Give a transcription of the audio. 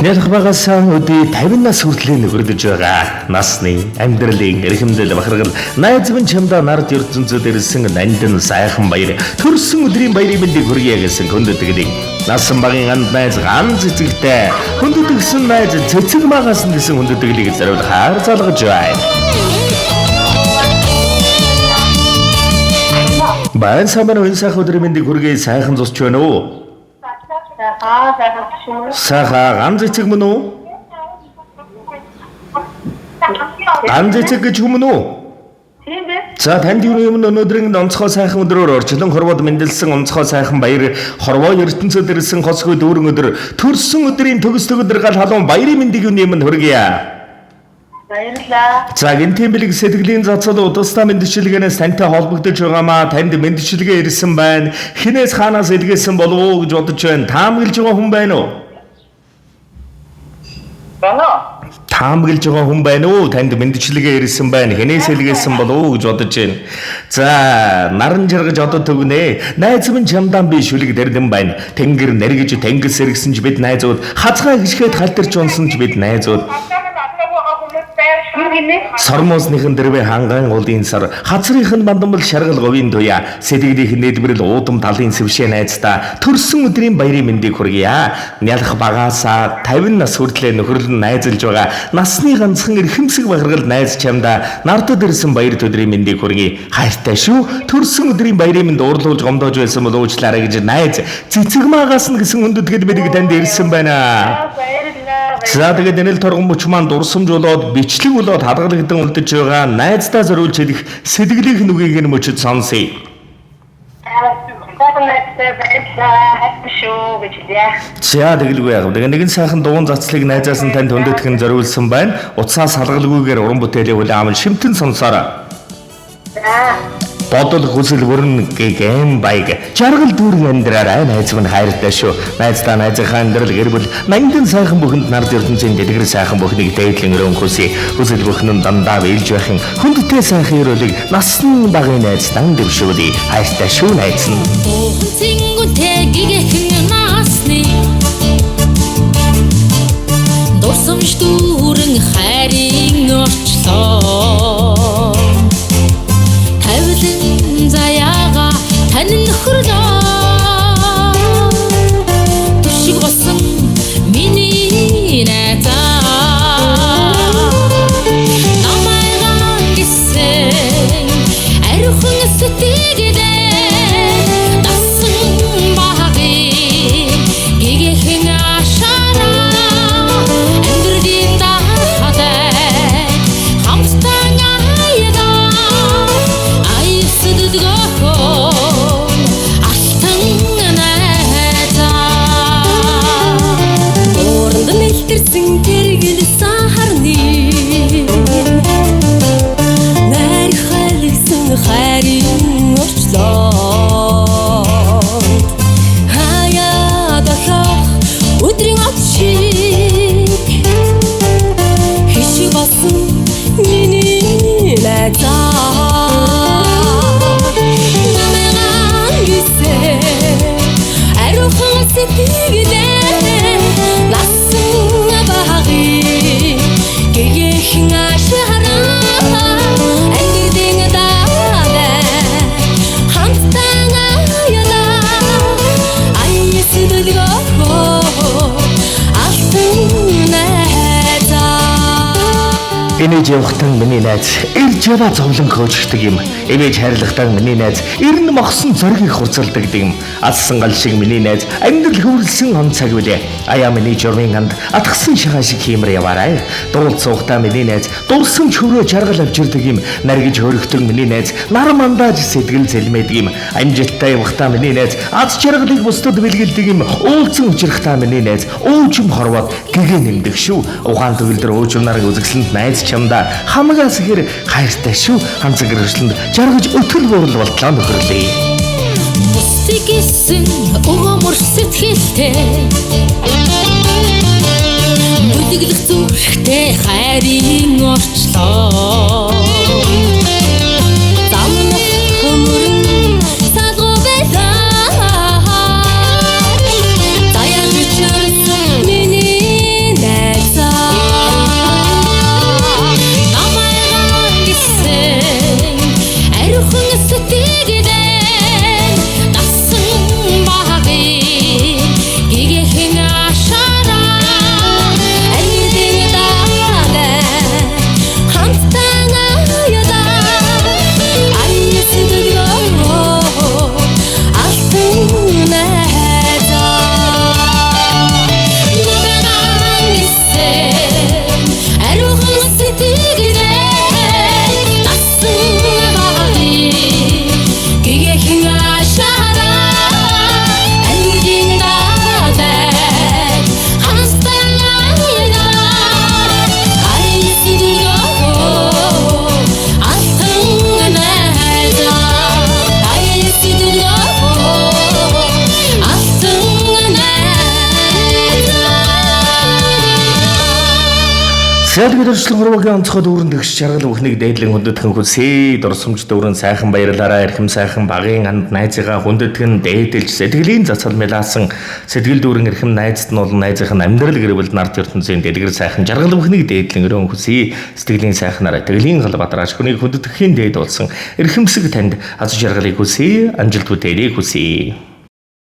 Нялх багасаа өдий 50 нас хүртлээр нөхөрлөж байгаа. Насны, амьдралын эрхэмдэл бахаргал, найз минь чамдаа нард ертөнцид ирсэн нандин сайхан баяр, төрсөн өдрийн баярын мэндийг хүргье гэсэн хүндэтгэлийг насан багийн анд найз ганц эцэгтэй, хүндэтгсэн найз цэцэг магаас нь гэсэн хүндэтгэлийг зориулахаар залгаж байна. Баян самбар энэ сайхан өдрийн мэндийг хүргэе, сайхан зусч байна уу? Аа, сайхан шүү. Сайхан ганц эцэг мөн үү? Ганц эцэг гэж хүмүүн үү? Тийм дээ. За танд юу юм өнөөдрийн онцгой сайхан өдрөөр орчлон хорвоод мэндэлсэн онцгой сайхан баяр хорвоо ертөнцид ирсэн хосгүй дүүрэн өдөр төрсөн өдрийн төгс төгөдөр гал халуун баярын мэндийг юуны өмнө хүргье. Баярлалаа. За гинтийн бэлэг сэтгэлийн цацал удастаа мэндчилгээнээс тантай холбогдож байгаамаа танд мэндчилгээ ирсэн байна. Хинээс хаанаас илгээсэн болов уу гэж бодож байна. Таамаглаж байгаа хүн байна уу? Байна уу? Таамаглаж байгаа хүн байна уу? Танд мэндчилгээ ирсэн байна. Хэнээс илгээсэн болов уу гэж бодож байна. За, наран жаргаж одоо төгнө. Найз минь чамдаан би шүлэг дэрдэн байна. Тэнгэр нэргэж тэнгис сэргсэн ч бид найзууд, хазгай гიშгээд халтарч унсан ч бид найзууд. Юу гинэ? Сормоосныхан дэрвэ ханган уулын сар, хазрынх нь мандамбал шаргал говийн туяа, сэтгэлийнх нь нийлбэрэл уудам талын сэвшээ найздаа төрсөн өдрийн баярын мэндийг хүргье. Нялх багаасаа 50 нас хүртлээр нөхөрлөн найзалж байгаа насны ганцхан эрхэмсэг бахаргал найз чамдаа нардад ирсэн баяр өдрийн мэндийг хүргье. Хайртай шүү. Төрсөн өдрийн баярын мэнд уурлуулж гомдоож байсан бол уучлаарай гэж найз цэцэгмаагаас нь гэсэн хүндэтгэл мэдэг танд ирсэн байна. Баярлалаа. За тэгээд энэл торгон мөч маань дурсамж болоод бичлэг болоод хадгалагдан үлдэж байгаа найздаа зориулж хэлэх сэтгэлийнх нь үгийг нь мөчөд сонсъё. Сайхан найзтай баярлалаа. Хайртай шүү гэж хэлье. За тэгэлгүй яах вэ? Тэгээ нэгэн сайхан дуун цацлыг найзаас нь танд хүндэтгэн зориулсан байна. Утсаас салгалгүйгээр уран бүтээлийг хүлээн аван шимтэн сонсоорой. За. Бодол хүсэл бүрэн гэгэм баяг. Жаргал дүүрэн амьдраарай найз минь хайртай шүү. Найздаа найзынхаа амьдрал гэр бүл нандин сайхан бүхэнд нард ертөнцийн дэлгэр сайхан бүхнийг дээдлэн өрөөн хүсье. Хүсэл бүхэн нь дандаа биелж байхын хүндтэй сайхан өрөөлийг насны багын найз дан дэвшүүлье. Хайртай шүү найз нь. Уухан цэнгүүнтэй гэгэхэн насны дурсамж дүүрэн хайрын орчлоо. Тавилан заяага тань нөхөрлөө. Түшиг болсон миний найзаа. Намайгаа гисэн ариухан сэтгэлээ дасан багыг гэгэхэн ашаараа амьдралын дахатай хамтдаа аялаа аясддгөөхөн алтан найзаа. Ууранд нэлтэрсэн тэргэл сахарны найр халигсан хайрын орчлоо. Хаяа дахиад өдрийн от шиг хишиг болсон миний найзаа. Намайг гисэн ариухан сэтгэлээ насан багыг гэгэхэн ашаараа амьдралын далай хамтдаа аялаа аяс дөлгөө алтан найзаа. Инээж явахтан миний найз ирж яваа зовлон хөжигдэг юм. Эмээж хайрлахтан миний найз эрн мохсон зориг хурцалдаг юм. Алсан гал шиг миний найз амьдрал хөвөрлсөн он цаг үлээ. Аяа миний журмын анд атгсан шагаа шиг хиймэр яваарай. Дуул цугтаа миний найз дурсан чөрөө жаргал авчирдаг юм. Наргиж хөрөгтөн миний найз нар мандааж сэтгэл зэлмэдэг юм. Амжилттай явахтаа миний найз аз жаргалыг бусдад бэлгэлдэг юм. Уулзсан учрахтаа миний найз уужим хорвоод гэгээ нэмдэг шүү. Ухаан төгөлдөр уужим нарыг үзэсгэлэнт найз чамдаа хамагаас ихээр хайртай шүү. Ганцхан гэрчлэнд жаргаж өтөл буурал болтлоо нөхөрлөе. Бусдыг гисэн өгөөмөр сэтгэлтэй бүлэглэх зүрхтэй хайрын орчлоо. Замнах хөмөрн салгуу байлаа. Заяа бичирсэн миний Сэлгэр өршлөн хурвагийн онцгой дүүрэн тэгш жаргал бүхнийг дээдлэн хүндэтгэн хүсье. Дурсамж дүүрэн сайхан баярлаараа эрхэм сайхан багийн анд найзыгаа хүндэтгэн дээдэлж сэтгэлийн цацал мэлаасан сэтгэл дүүрэн эрхэм найзд нь бол найзынх нь амьдрал гэр бүл нарт ертөнцийн дэлгэр сайхан жаргал бүхнийг дээдлэн өрөөн хүсье. Сэтгэлийн сайхнаар сэтгэлийн гал бадраач хүнийг хүндэтгэхийн дээд болсон эрхэмсэг танд аз жаргалыг хүсье. Амжилт бүтээлийг хүсье.